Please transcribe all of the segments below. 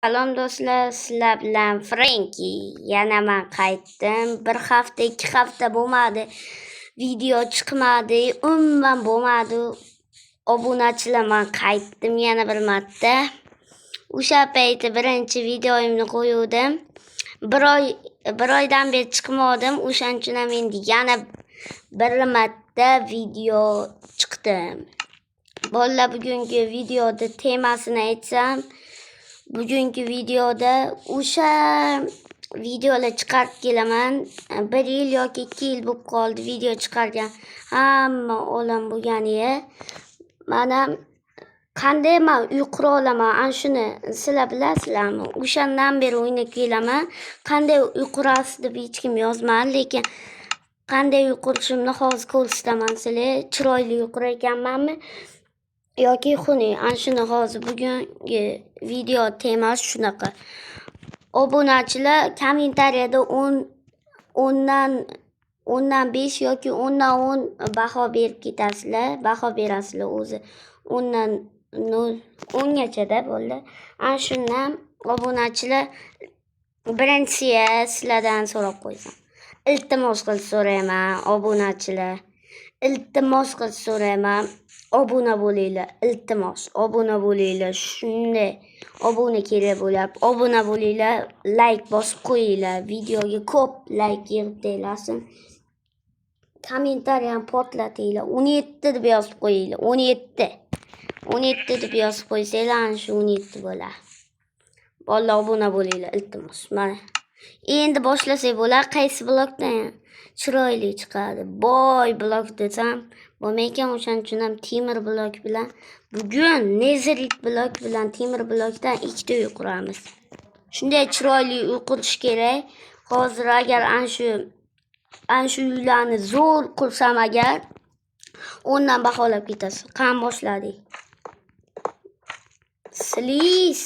Salom do'stlar, sizlar bilan Frenki. Yana man qaytdim. Bir hafta, 2 hafta bo'lmadi. Video chiqmadi, umuman bo'lmadi. Obunachilar, man qaytdim yana bir marta. O'sha payti birinchi videoyimni qo'yuvdim. Bir oy, bir oydan beri chiqmadim. O'shaning uchun ham endi yana bir marta video chiqdim. Bolalar, bugungi videoda temasini aytsam, bugungi videoda o'sha videolar chiqarib kelaman. Bir yil yoki 2 yil bo'lib qoldi video chiqargan. Hamma olam bo'lganiga. Mana qanday man uy qura olaman, ana shuni sizlar bilasizlarmi? O'shandan beri o'ynab kelaman. Qanday uy qurasiz deb hech kim yozmadi, lekin qanday uy qurishimni hozir ko'rsataman sizlarga. Chiroyli uy qurayotganmanmi yoki xunuk? Ana shuni hozir bugungi video temasi shunaqa. Obunachilar, kommentariyada 10, 10dan 10dan 5 yoki 10dan 10 baho berib ketasizlar. Baho berasizlar o'zi. 10dan 0 10gachada bo'ldi. Ana shundan obunachilar, birinchisiga sizlardan so'rab qo'ysam. Iltimos qilib so'rayman, obunachilar. Iltimos qilib so'rayman. Obuna bo'linglar, iltimos, obuna bo'linglar. Shunday obuna kerak bo'lyapti. Obuna bo'linglar, layk bosib qo'yinglar. Videoga ko'p layk yig'ib taylasin. Kommentariyani portlatinglar. 17 deb yozib qo'yinglar. 17. 17 deb yozib qo'ysanglar, ana shu 17 bo'ladi. Bolalar, obuna bo'linglar, iltimos. Mana. Endi boshlasak bo'ladi. Qaysi blokdan chiroyli chiqadi? Boy blok desam bo'lmaykan, o'shaning uchun ham temir blok bilan, bugun nezerit blok bilan temir blokdan ikkita uy quramiz. Shunday chiroyli uy qurish kerak. Hozir agar ana shu uylarni zo'r qursam agar, 10dan baholab ketasiz. Qani, boshladik. Слиз.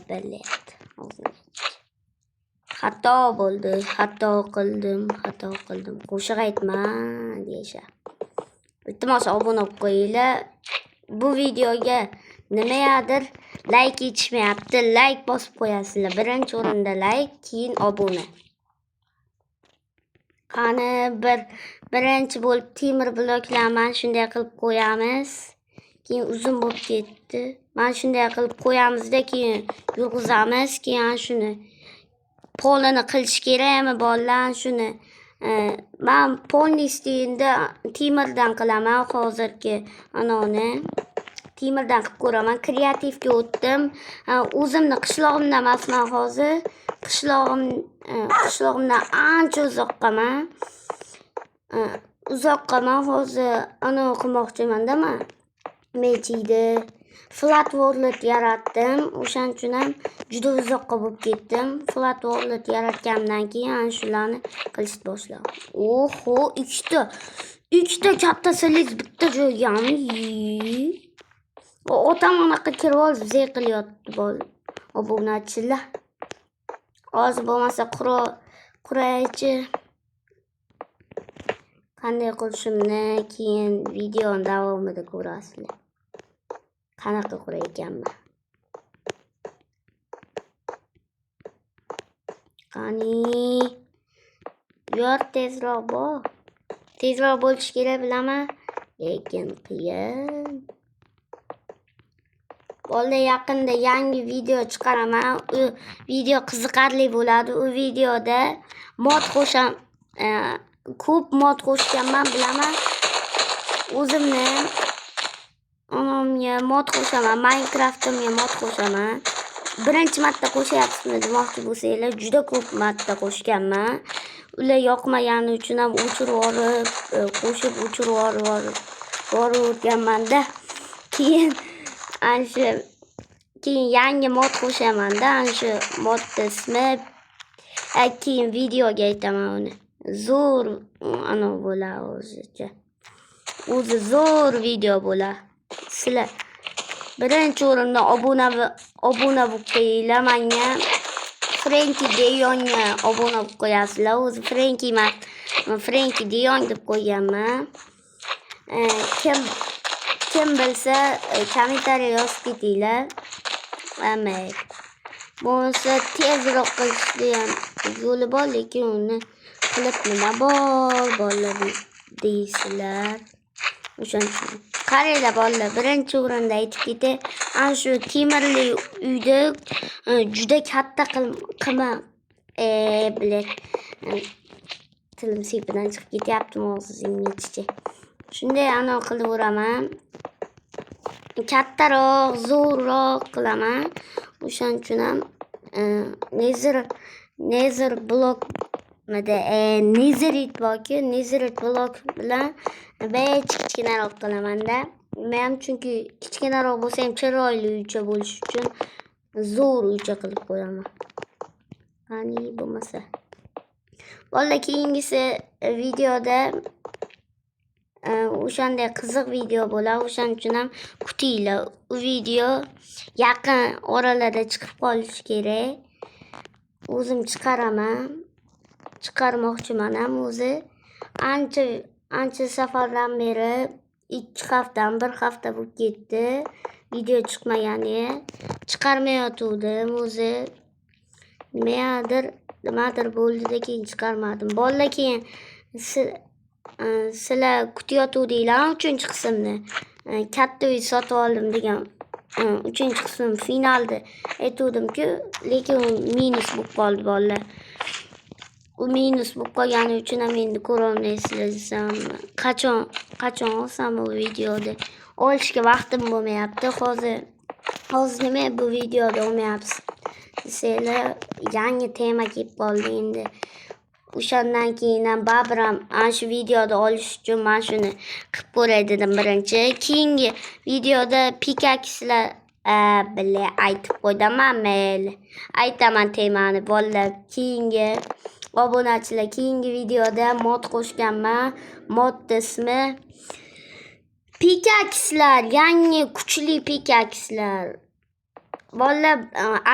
Блядь. Xato bo'ldi. Xato qildim, xato qildim. Qo'shiq aytma deyishyapti. Iltimos, obuna bo'lib qo'yinglar. Bu videoga nimagadir layk yetishmayapti. Layk bosib qo'yasizlar. Birinchi o'rinda layk, keyin obuna. Qani, birinchi bo'lib temir bloklarni mana shunday qilib qo'yamiz. Keyin uzun bo'lib ketdi. Mana shunday qilib qo'yamizda, keyin yurg'izamiz. Keyin ana shuni polini qilish kerakmi, bolalar, shuni man полностью endi temirdan qilaman hozirgi anavini. Temirdan qilib ko'raman. Kreativga o'tdim. O'zimni qishlog'imda emasman hozir. Qishlog'imdan ancha uzoqqaman. Uzoqqaman hozir, anavi qilmoqchimanda man. Nechiydi? Flat World yaratdim. O'shaning uchun ham juda uzoqqa bo'lib ketdim. Flat World yaratganimdan keyin ana shularni qilishni boshladim. Oho, ikkita. Ikkita katta слиз bitta joygami? Otam anaqa kirib olib ze qilyapti bol obunachilar. Hozir bo'lmasa quraychi. Qanday qurishimni keyin videoni davomida ko'rasizlar. Qanaqa qurayotganman. Qani? Yor, tezroq bor. Tezroq bo'lishi kerak, bilaman, lekin qiyin. Bolalar, yaqinda yangi video chiqaraman. U video qiziqarli bo'ladi. U videoda mod qo'sham, ko'p mod qo'shganman, bilaman. O'zimni onamga mod qo'shaman, Minecraftimga mod qo'shaman. Birinchi marta qo'shyapsizmi demoqchi bo'lsanglar, juda ko'p marta qo'shganman. Ular yoqmagani uchun ham o'chirib yuborib, qo'shib o'chirib yuborib. Keyin ana shu keyin yangi mod qo'shamanda, ana shu modni ismi, keyin videoga aytaman uni. Zo'r anavi bo'ladi o'zicha. O'zi zo'r video bo'ladi. Sizlar birinchi o'rinda obuna bo'lib qo'yinglar menga. Frenki Deyonga obuna bo'lib qo'yasizlar. O'zi Frenki emas, Frenki Deyon deb qo'yganman. Kim bilsa, kommentariya yozib ketinglar. Mayli. Bo'lmasa tezroq qilishni ham yo'li bor, lekin uni qilib nima bor bolalar deysizlar. O'shaning uchun qaranglar bolalar, birinchi o'rinda aytib ketay, ana shu temirli uyda juda katta qilma, блядь, tilim sepidan chiqib ketyapti og'zimga. Shunday anavi qilaveraman. Kattaroq, zo'rroq qilaman. O'shaning uchun ham nether blok netherit borku, netherit blok bilan kichkinaroq qilamanda. Nima chunki kichkinaroq bo'lsa ham chiroyli uycha bo'lishi uchun zo'r uycha qilib qo'yaman. Qani bo'lmasa. Bolalar, keyingisi videoda o'shanday qiziq video bo'ladi. O'shaning uchun ham kutinglar. U video yaqin oralarda chiqib qolishi kerak. O'zim chiqaraman. Chiqarmoqchiman ham o'zi. Ancha ancha safardan beri, 2 haftami, 1 hafta bo'lib ketdi video chiqmaganiga. Chiqarmayotgandim o'zi. Nimagadir, nimadir bo'ldida, keyin chiqarmadim. Bolalar, keyin sizlar kutayotgandinglar uchinchi qismni. Katta uy sotib oldim degan uchinchi qism finalda aytuvdim-ku, lekin u minus bo'lib qoldi, bolalar. U minus bo'lib qolgani uchun ham endi ko'rolmaysizlar desam, qachon qachon olsam u videoni. Olishga vaqtim bo'lmayapti. Hozir nima bu videoda olmayapsiz desanglar, yangi tema kelib qoldi endi. O'shandan keyin ham baribir ham ana shu videoni olish uchun mana shuni qilib ko'ray dedim birinchi. Keyingi videoda pickaxelar, бля, aytib qo'ydim, mayli. Aytaman temani, bolalar. Keyingi obunachilar, keyingi videoda mod qo'shganman. Modni ismi pickaxelar, yangi kuchli pickaxelar. Bolalar,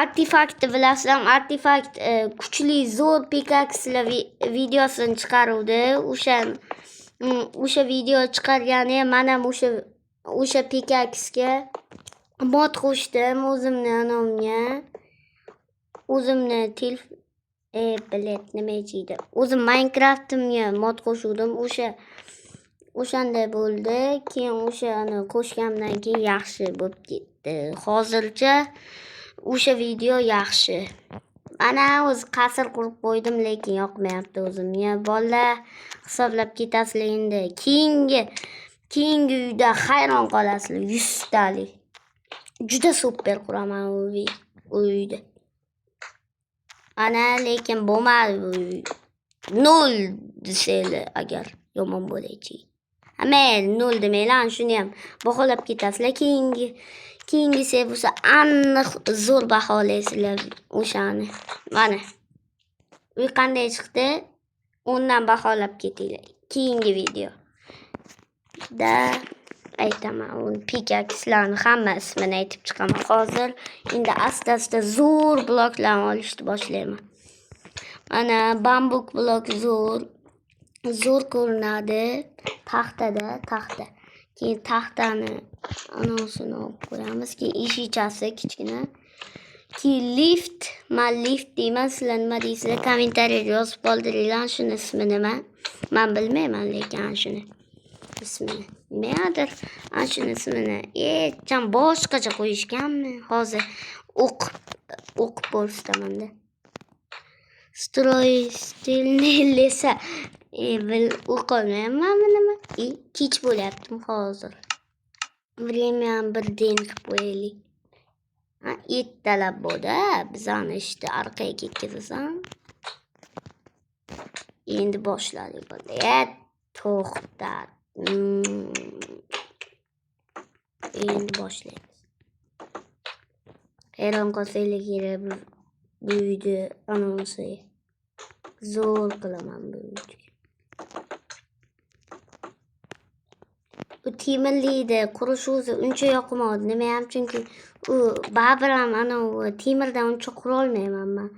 artefaktni bilasizlarmi? Artefakt kuchli zo'r pickaxelar videosini chiqaruvdi. O'sha video chiqargani ham man ham o'sha pickaxega mod qo'shdim o'zimni anomga. O'zimni блядь, nima deydi? O'zim Minecraftimga mod qo'shuvdim. O'shanday bo'ldi. Keyin o'shani qo'shgandan keyin yaxshi bo'lib ketdi. Hozircha o'sha video yaxshi. Mana o'zi qasr qurib qo'ydim, lekin yoqmayapti o'zimga. Bolalar, hisoblab ketasizlar endi. Keyingi uyda hayron qolasizlar, 100 talik. Juda super quraman u uyda. Ana, lekin bo'lmadi bu uy. Nol desanglar agar yomon bo'laychi. Mayli, nol demanglar, shuni ham baholab ketasizlar. Keyingisi bo'lsa aniq zo'r baholaysizlar o'shani. Mana. Uy qanday chiqdi? 10 dan baholab ketinglar. Keyingi video da aytaman, uni pickaxelarni hamma ismini aytib chiqaman. Hozir endi asta-asta zo'r bloklarni olishni boshlayman. Mana bambuk blok zo'r. Zo'r ko'rinadi. Taxtada, taxta. Keyin taxtani anonsini olib qo'yamiz. Keyin eshikchasi kichkina. Keyin lift. Man lift deyman, sizlar nima deysizlar? Kommentariyada yozib qoldiringlar shuni ismi nima? Man bilmayman lekin shuni ismini. Nimadir ana shuni ismini hecham boshqacha qo'yishganmi? Hozir o'qib o'qib ko'rsatamanda. Строительный леса. Bil o'qolmayapmanmi nima? Kech bo'lyaptimi hozir? Время bir день qilib qo'yaylik. Ha, ertalab bo'ldi. Bizani ishni orqaga ketkazasan. Endi boshladik. To'xta. Endi boshlaymiz. Hayron qolsanglar kerak bu uyni anonsiga. Zo'r qilaman bu uyni. U temirlikni qurish o'zi uncha yoqmadi. Nimayam chunki u baribir ham anavi temirdan uncha qurolmayman man.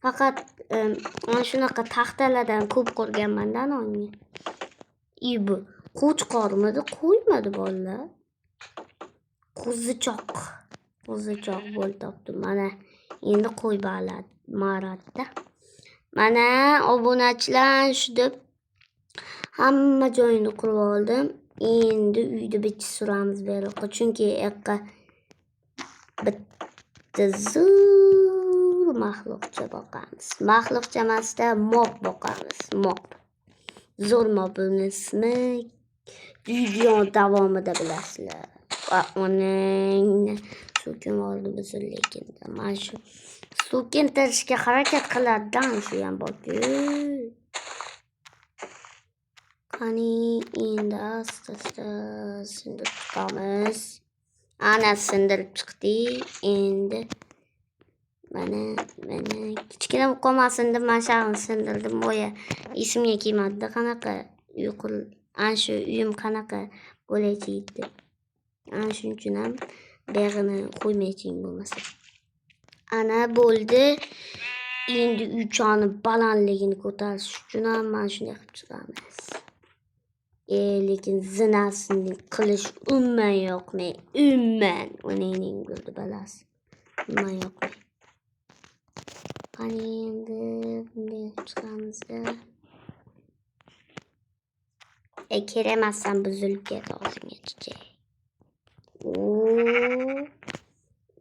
Faqat mana shunaqa taxtalardan ko'p qurganman-da anavini. I bu qo'chqormidi, qo'ymidi, bolalar? Qo'zichoq. Qo'zichoq bo'lib topdim. Mana Endi qo'y maratda. Mana obunachilar shu deb hamma joyini qurib oldim. Endi uyni bitta suramiz bu yoqqa. Chunki yoqqa bitta zo'r maxluqcha boqamiz. Maxluqcha emasda mob boqamiz. Mob. Zo'r mobini ismi video davomida bilasizlar. Va uning so'kin oldi bizni lekin mana shu so'kintirishga harakat qiladidan shu ham borku. Qani endi asta-asta sindirib chiqamiz. Ana sindirib chiqdik. Endi mana kichkina bo'lib qolmasin deb mana shuni sindirdim. Boya esimga kelmadi qanaqa uy ana shu uyim qanaqa bo'lajak deb. Ana shuning uchun ham buyog'ini qo'ymayching bo'lmasa. Ana bo'ldi. Endi uychani balandligini ko'tarish uchun ham mana shunday qilib chiqamiz. Lekin zinasini qilish umuman yoqmay, umuman uning bo'ldi balasi. Umuman yoqmay. Qani endi bunday qilib chiqamizda. Kerak emasdan buzilib ketdi og'zimga chichak.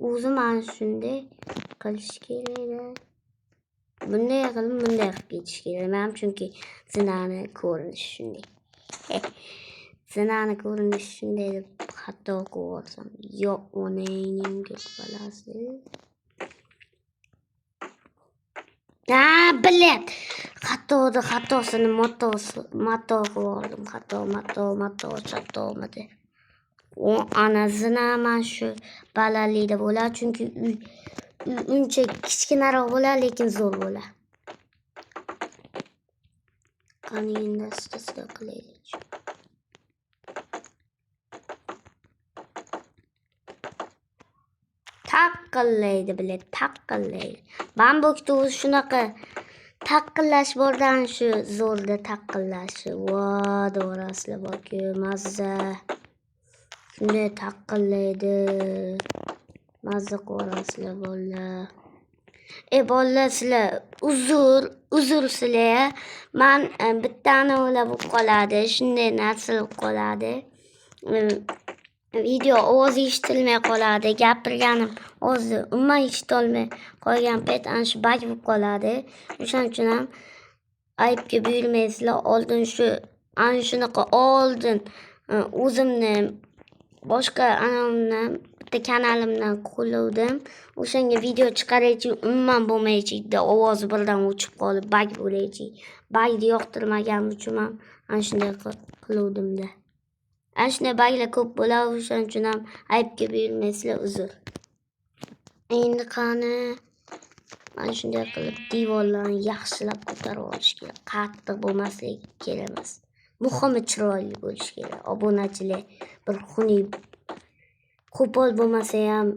O'zi mana shunday qilish kerak-da. Bunday qilib, bunday qilib ketish kerak. Men chunki zinani ko'rinishi shunday. Zinani ko'rinishi shunday deb xato qilib yuborsam, yo onangning balasi. Ha, bilet. Xatoni xatosini mato qilib yubordim. Xato, mato, mato, chatomidi. U ana zina mana shu balandlikda bo'ladi, chunki uy uncha kichkinaroq bo'ladi, lekin zo'r bo'ladi. Qani endi asta-asta qilaylik. Taqillaydi bilet, taqillaydi. Bambukda o'zi shunaqa taqillash bordan shu zo'rda taqillashi. Va, do'rasizlar borku, mazza. Shunday taqillaydi. Mazza ko'rasizlar bolalar. Bolalar sizlar uzr sizlar. Man bittani o'ylab bo'lib qoladi, shunday narsa bo'lib qoladi. Video ovozi eshitilmay qoladi, gapirganim ovozi umuman eshitolmay qolgan payt ana shu bag bo'lib qoladi. O'shaning uchun ham aybga buyurmaysizlar. Oldin shu ana shunaqa oldin o'zimni boshqa anamdan bitta kanalimdan qo'luvdim. O'shanga video chiqaraychi umuman bo'lmaychi, ovozi birdan o'chib qolib bag bo'laychi. Bagni yoqtirmaganim uchun ham ana shunday qiluvdim-da. Ana shunday baglar ko'p bo'ladi, o'shaning uchun ham aybga buyurmaysizlar, uzr. Endi qani mana shunday qilib devorlarni yaxshilab ko'tarib olish kerak. Qattiq bo'lmasligi kerak emas. Muhimi chiroyli bo'lishi kerak. Obunachilar bir xunuk qo'pol bo'lmasa ham,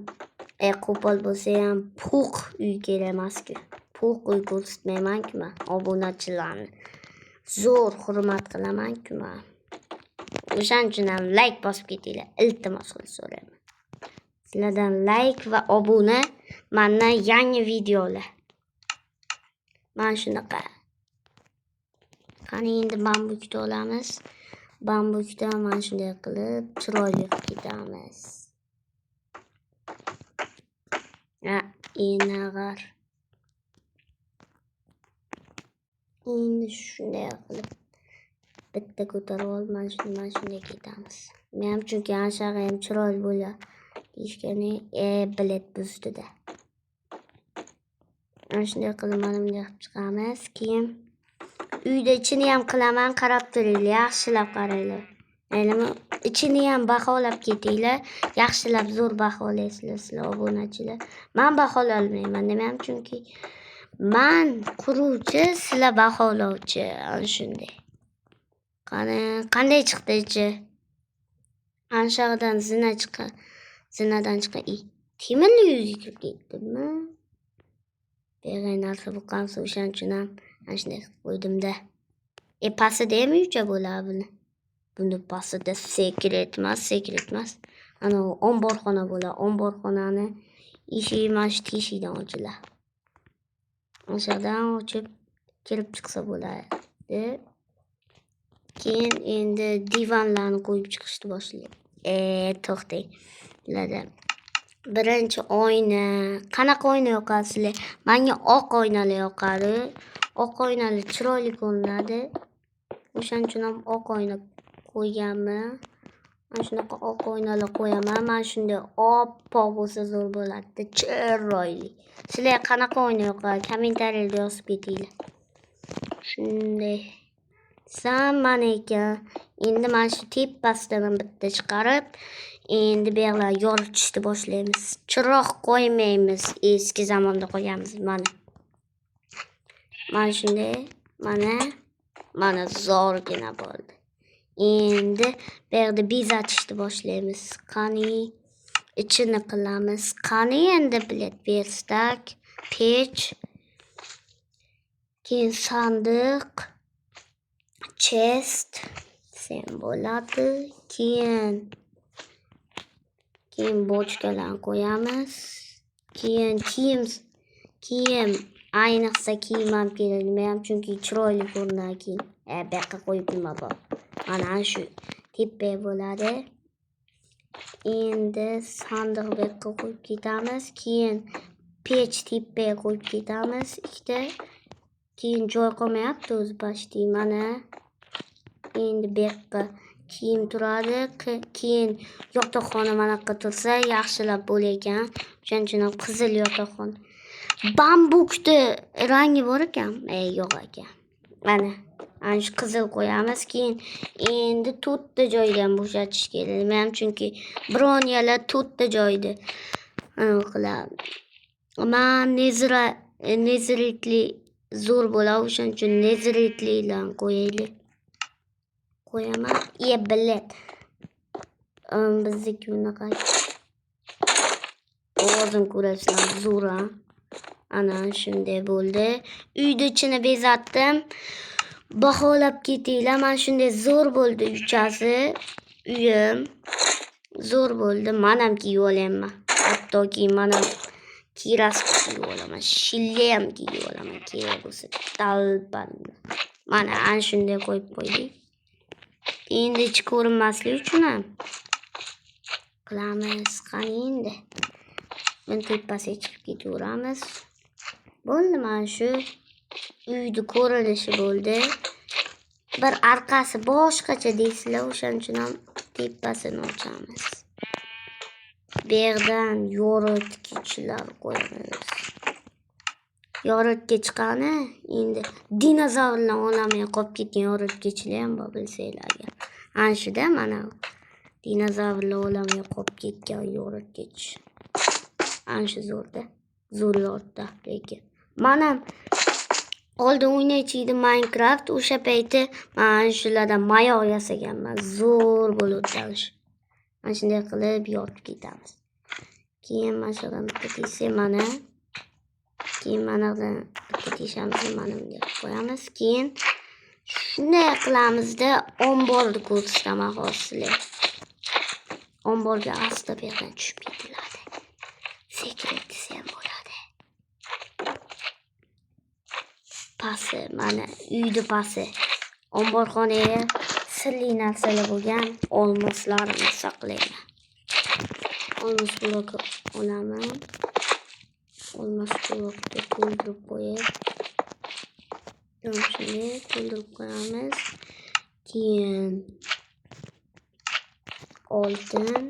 qo'pol bo'lsa ham po'q uy kerak emas-ku. Po'q uy ko'rsatmayman-ku men obunachilarni. Zo'r hurmat qilaman-ku men. O'shaning uchun ham like bosib ketinglar. Iltimos qilib so'rayman. Sizlardan like va obuna, mendan yangi videolar. Mana shunaqa. Qani endi bambukni olamiz. Bambukda mana shunday qilib chiroyli qilib ketamiz. Ha, enag'ar. Endi shunday qilib bitta ko'tarib olib mana shunday ketamiz. Men ham chunki ana shag'i ham chiroyli bo'ladi deyishgani, bilet buzdida. Mana shunday qilib mana bunday qilib chiqamiz. Keyin uyda ichini ham qilaman, qarab turinglar, yaxshilab qaranglar. Maylimi? Ichini ham baholab ketinglar, yaxshilab zo'r baholaysizlar sizlar obunachilar. Men baholay olmayman, nimam chunki men quruvchi, sizlar baholovchi, ana shunday. Qani qanday chiqdi ichi? Ana shog'idan zina chiqa, zinadan chiqa. Temirli uyga kirib ketdimmi? Beg'ay narsa bo'lgansa o'shaning uchun ham mana shunday qilib qo'ydim-da. Pastida ham uycha bo'ladi buni. Buni pastida sekret emas, sekret emas. Ana u omborxona bo'ladi. Omborxonani Eshigi mana shu teshikdan ochiladi. O'sha yoqdan ochib kirib chiqsa bo'ladi. Keyin endi divanlarni qo'yib chiqishni boshlaydi. To'xtang. Ularda birinchi oyna. Qanaqa oyna yoqadi sizlar? Menga oq oynalar yoqadi. Oq oynalar chiroyli ko'rinadi. O'shaning uchun ham oq oyna qo'yganman. Mana shunaqa oq oynalar qo'yaman. Mana shunday oppoq bo'lsa zo'r bo'ladi. Chiroyli. Sizlarga qanaqa oyna yoqadi? Kommentariyada yozib ketinglar. Shunday. Mana ekan. Endi mana shu tepasidan ham bitta chiqarib, endi bu yoqlarni yoritishni boshlaymiz. Chiroq qo'ymaymiz. Eski zamonda qo'yamiz mana. Mana shunday, mana, mana zo'rgina bo'ldi. Endi bu yoqda bezatishni boshlaymiz. Qani, ichini qilamiz. Qani endi, блядь, верстак, pech, keyin sandiq, chest sen bo'ladi. Keyin bochkalarni qo'yamiz. Keyin kiyim, ayniqsa kiyim ham kerak nima chunki chiroyli ko'rinadi kiyim. Bu yoqqa qo'yib nima bor? Mana shu tepaga bo'ladi. Endi sandiq bu yoqqa qo'yib ketamiz. Keyin pech tepaga qo'yib ketamiz ikkita. Keyin joy qolmayapti o'zi почти mana. Endi bu yoqqa kiyim turadi. Keyin yotoqxona mana yoqqa tursa yaxshilab bo'lar. O'shaning uchun ham qizil yotoqxona. Bambukni rangi bor ekan? Yo'q ekan. Mana. Ana shu qizil qo'yamiz. Keyin endi to'rtta joydan ham bo'shatish kerak. Nima ham chunki bronyalar to'rtta joyda qiladi. Man nezeritli zo'r bo'ladi. O'shaning uchun nezeritlilarni qo'yaylik. Qo'yaman. E, блядь. Bizniki bunaqa. Ovozini ko'rasizlar, zo'r a. Ana shunday bo'ldi. Uyni ichini bezatdim. Baholab ketinglar. Mana shunday zo'r bo'ldi uychasi. Uyim zo'r bo'ldi. Man ham kiyib olyapman. Hattoki man ham kiras kiyib olaman. Shilla ham kiyib olaman kerak bo'lsa. Talpan. Mana ana shunday qo'yib qo'ydik. Endi ichi ko'rinmasligi uchun ham qilamiz. Qani endi. Buni tepasiga chiqib ketaveramiz. Bo'ldi, mana shu uyni ko'rinishi bo'ldi. Bir orqasi boshqacha deysizlar, o'shaning uchun ham tepasini ochamiz. Bu yerdan yoritgichlar qo'yamiz. Yoritgich qani? Endi dinozavrlar olamiga qolib ketgan yoritgichlar ham bor, bilsanglar agar. Ana shuda mana dinozavrlar olamiga qolib ketgan yoritgich. Ana shu zo'rda. Zo'r yoritdi lekin. Man ham oldin o'ynaychi edim Minecraft. O'sha payti mana shulardan mayoq yasaganman. Zo'r bo'luvdi shu. Mana shunday qilib yotib ketamiz. Keyin mana shu yerdan bitta tegsak mana. Keyin mana buyoqdan bitta teshamiz, mana bunday qilib qo'yamiz. Keyin shunday qilamizda, omborni ko'rsataman hozir sizlarga. Omborga asta bu yoqdan tushib ketiladi. Sekret desa ham bo'ladi. Pasi, mana uyni pasi. Omborxonaga sirli narsalar bo'lgan olmoslarimni saqlayman. Olmos bloki olaman. Olmos blokni to'ldirib qo'yib, shunday to'ldirib qo'yamiz. Keyin oltin.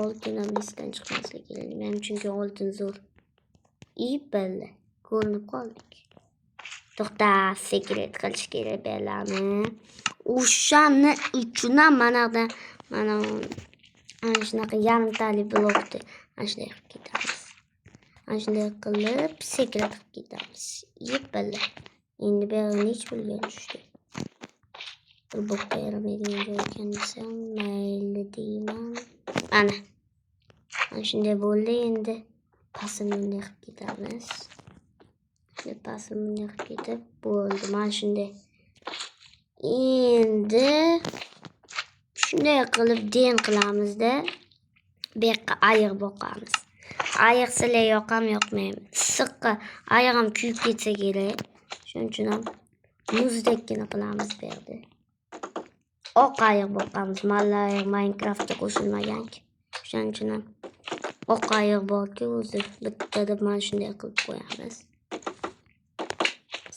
Oltin ham esdan chiqmasligi kerak. Men chunki oltin zo'r. И bildi. Ko'rinib qoldik. To'xta, sekret qilish kerak bularni. O'shani uchun ham mana buyoqdan mana shunaqa yarimtali blokni mana shunday qilib ketamiz. Mana shunday qilib sekret qilib ketamiz. И bildi. Endi bu yog'i nechi pulga tushdi? Bir bo'qqa yaramaydigan joy ekan desam, mayli deyman. Ana. Mana shunday bo'ldi endi. Pastini bunday qilib ketamiz. Pastini bunday qilib ketib bo'ldi. Mana shunday. Endi shunday qilib den qilamizda, bu yoqqa ayiq boqamiz. Ayiq sizlar yoqam yoqmaymi? Issiqqa ayig'im kuyib ketsa kerak. Shuning uchun ham muzdekkina qilamiz bu yerda. Oq ayiq boqamiz. Malla ayiq Minecraftga qo'shilmaganki. Shuning uchun ham oq ayiq borki o'zi bittada mana shunday qilib qo'yamiz.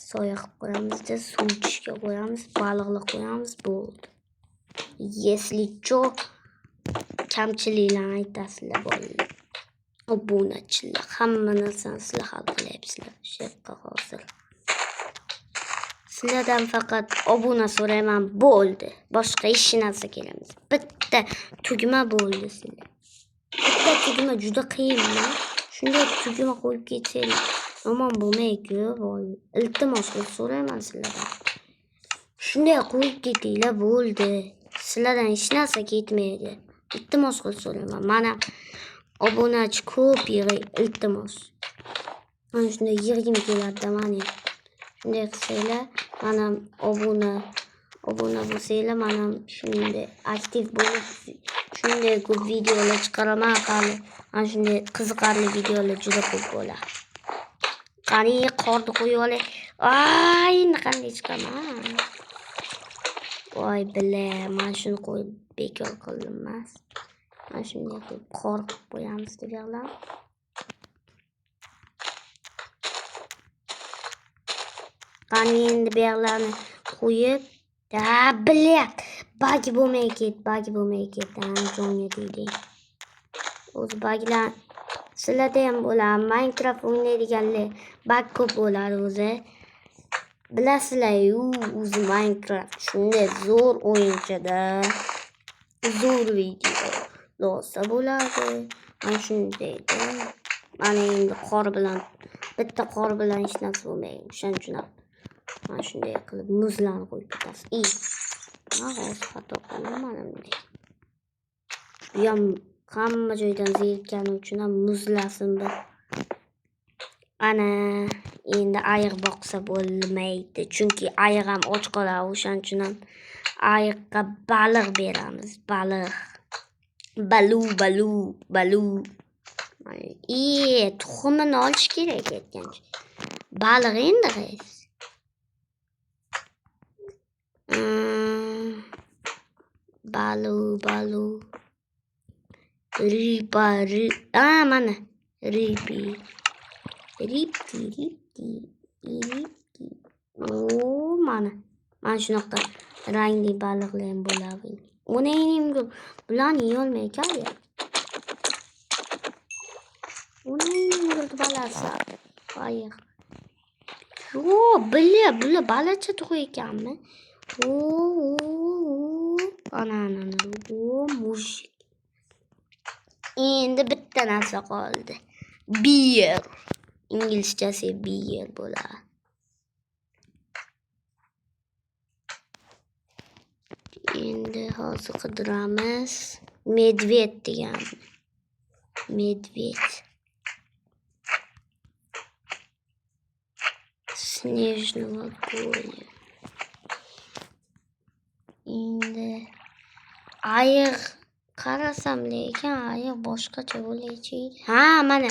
Soya qilib qo'yamizda, suv ichishga qo'yamiz, baliqlar qo'yamiz, bo'ldi. Если чё, kamchiliklarni aytasizlar bolalar. Obunachilar, hamma narsani sizlar hal qilyapsizlar shu yoqqa hozir. Sizlardan faqat obuna so'rayman, bo'ldi. Boshqa hech narsa kerak emas. Bitta tugma bo'ldi sizlar. Bitta tugma juda qiyinmi? Shunday tugma qo'yib ketsanglar yomon bo'lmaydi-ku. Iltimos qilib so'rayman sizlardan. Shunday qo'yib ketinglar, bo'ldi. Sizlardan hech narsa ketmaydi. Iltimos qilib so'rayman. Mana obunachi ko'p yig'ing, iltimos. Mana shunday yig'gim keladi mani. Shunday qilsanglar, mana obuna bo'lsanglar, mana shunday aktiv bo'lib, shunday ko'p videolar chiqaraman hali. Mana shunday qiziqarli videolar juda ko'p bo'ladi. Qani qorni qo'yib olay. Ay, endi qanday chiqaman? Voy бля, mana shuni qo'yib bekor qildim emas. Mana shunday qilib qor qilib qo'yamiz deb yoqlar. Qani endi bu yoqlarni qo'yib, da бля, bag bo'lmay ket, bag bo'lmay ketdi, jonga tegding. O'zi baglar sizlarda ham bo'ladi. Minecraft o'ynaydiganlar bag ko'p bo'ladi o'zi. Bilasizlar-yu, o'zi Minecraft shunday zo'r o'yinchada. Zo'r video rosa bo'ladi. Mana shundayda. Mana endi qor bilan, bitta qor bilan hech narsa bo'lmaydi. O'shaning uchun ham mana shunday qilib muzlarni qo'yib ketasiz. Man hozir xato qildim mana bunday. Bu ham hamma joydan zerikkani uchun ham muzlasin bir. Ana endi ayiq boqsa bo'lmaydi. Chunki ayiq ham och qoladi. O'shaning uchun ham ayiqqa baliq beramiz. Baliq. Balu balu balu. Tuxumini olish kerak aytgancha. Baliq endi qaysi? Balu balu. Riba ri. Mana ribi. Ribki ribki ribki. O, mana. Mana shunaqa rangli baliqlar ham bo'ladi. Uni endi bularni yeyolmay ekan ya. Uni balasi. Ayiq. Yo, бля, bular balacha tug'a ekanmi? O, o, ana, ana, ana. O, mushuk. Endi bitta narsa qoldi. Bear. Inglizchasi bear bo'ladi. Endi hozir qidiramiz. Medved degan. Medved. Снежного поля. Endi ayiq qarasam, lekin ayiq boshqacha bo'lachi. Ha, mana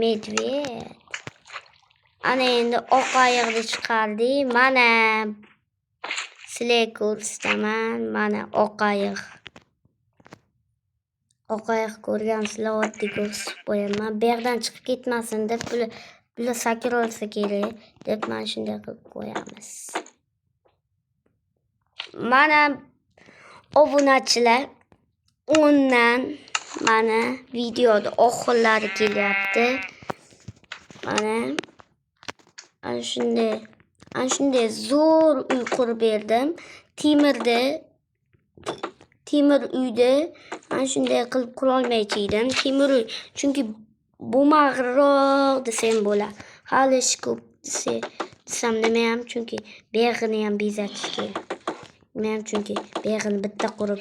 medved. Ana endi oq ayiqni chiqardik. Mana sizlarga ko'rsataman. Mana oq ayiq. Oq ayiq ko'rgansizlar, oddiy ko'rsatib qo'yaman. Bu yoqdan chiqib ketmasin deb bular sakra olsa kerak deb mana shunday qilib qo'yamiz. Mana obunachilar, o'ndan mana videoda oxirlari kelyapti. Mana ana shunday zo'r uy qurib berdim. Temir uyda ana shunday qilib qurolmaychi edim. Temir uy chunki bo'lmag'roq desam bo'ladi. Hali ish ko'p desam nimayam, chunki buyog'ini ham bezatish kerak. Nimayam, chunki buyog'ini bitta qurib,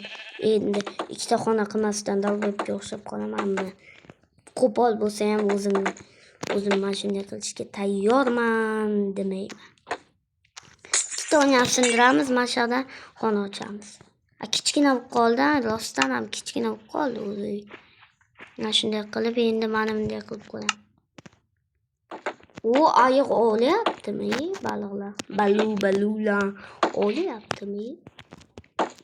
endi ikkita xona qilmasdan dalbo'yga o'xshab qolamanmi? Qo'pol bo'lsa ham o'zim mana shunday qilishga tayyorman demayman. Ikkita ham sindiramiz, mana shu yoqdan xona ochamiz. Kichkina bo'lib qoldi, rostdan ham kichkina bo'lib qoldi o'zi. Mana shunday qilib, endi mana bunday qilib qo'yaman. U ayiq ovlayaptimi baliqlar? Balu balular ovlayaptimi?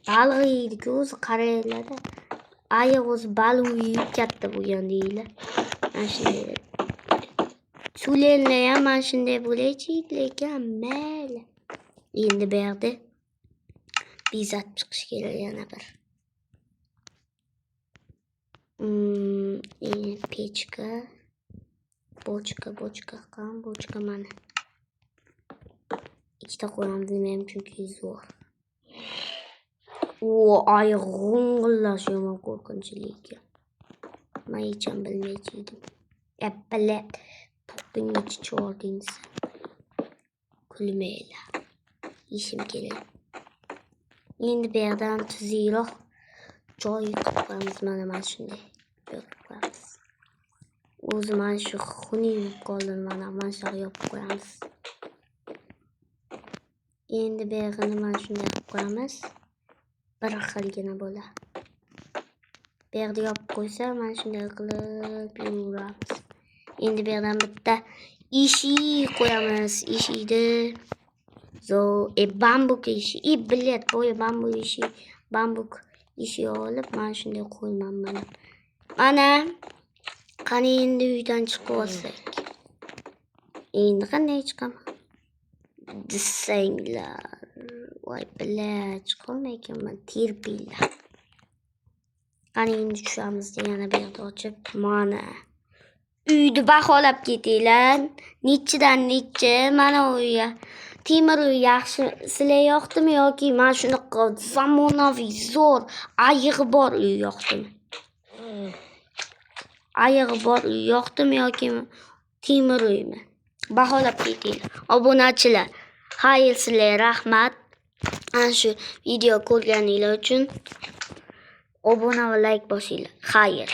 Baliq yeydi-ku o'zi, qaranglar-da. Ayiq o'zi baliq yeyib katta bo'lgan deylar. Mana shunday. Тюлень lar ham mana shunday bo'lib lekin mayli. Endi bu yoqda bezatib chiqish kerak yana bir. Pechka, bochka, bochka, qani bochka mana. Ikkita qo'yamiz, nima chunki zo'r. O, ayiq g'ung'illashi yomon qo'rqinchli ekan. Man hech ham bilmaychi edim. Блядь, po'pingga chichib sen. Kulmanglar. Yeyishim kerak. Endi bu yoqdan tuzukroq joy qilib qo'yamiz, mana shunday joy qilib qo'yamiz. O'zi mana shu xunuk bo'lib qoldi, mana shu yoqqa yopib qo'yamiz. Endi bu yog'ini mana shunday qilib qo'yamiz. Bir xilgina bo'ladi. Bu yoqda yopib qo'ysa, mana shunday qilib yuraveramiz. Endi bu yoqdan bitta eshik qo'yamiz. Eshikni bambuk eshik. Блядь, boya bambuk eshik, bambuk eshik olib, mana shunday qo'yman mana. Mana qani endi uydan chiqib olsak. Endi qanday chiqaman? Desanglar. Voy, блядь, chiqolmaykanman, terpinglar. Qani endi tushamiz yana bu yoqda ochib, mana. Uyni baholab ketinglar. Nechidan nechi mana uyga. Temir uy yaxshi sizlarga yoqdimi yoki mana shunaqa zamonaviy zo'r ayig'i bor uy yoqdimi? Ayig'i bor uy yoqdimi yoki temir uymi? Baholab ketinglar. Obunachilar, xayr, sizlarga rahmat. Ana shu video ko'rganinglar uchun obuna va layk bosinglar. Xayr.